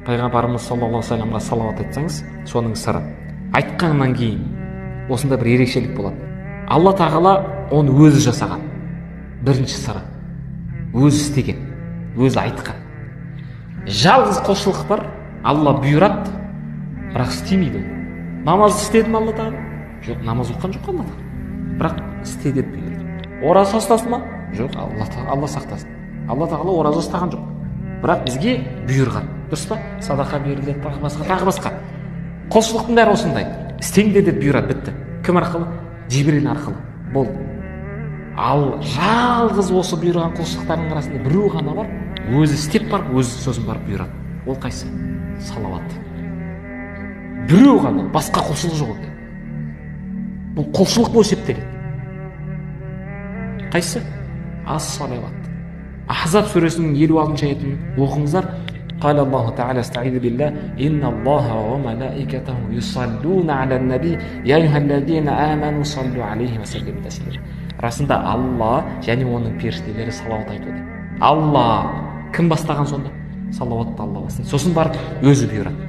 Пайғамбарымыз саллаллаху алейхи вассаламға салауат айтсаңыз, соның сыры. Айтқаннан кейін осындай бір ерекшелік болады. Алла тағала оны өзі жасаған. Бірінші сыры. Өзі істеген, өзі айтқан. Жалғыз құлшылық бар, Алла бұйырады, бірақ істемейді. Намаз істеді ме Алла тағала? Жоқ, намаз оқыған жоқ Алла тағала. Бірақ істе деп бұйырды. Ораза ұстасын ма? Жоқ, Алла сақтасын. Алла тағала ораза ұстаған жоқ. Бірақ бізге бұйырған. Дұрыс па? Садақа беріледі, тағы басқа, тағы басқа. Құлшылықтың бәрі осындай. Істеңдер деп бұйырады, бітті. Кім арқылы? Жибрил арқылы. Болды. Ал жалғыз осы бұйырған құлшылықтардың арасында біреу ғана бар, өзі істеп барып, өзі сосын барып бұйырады. Ол қайсы? Салауат. Біреу ғана, басқа құлшылық жоқ онда. Бұл құлшылық болып есептеледі. Қайсы? Ас-салауат. Ахзаб сүресінің 56-шы аятын оқыңыздар. قال الله تعالى استعيذ بالله إن الله وملائكته يصلون على النبي يا أيها الذين آمنوا صلوا عليه وسلموا تسليما. Расында Алла және оның періштелері салауат айтуда. Алла кім бастаған сонда? Салауатты Алла бастаған. Сосын барып өзі бұйырады.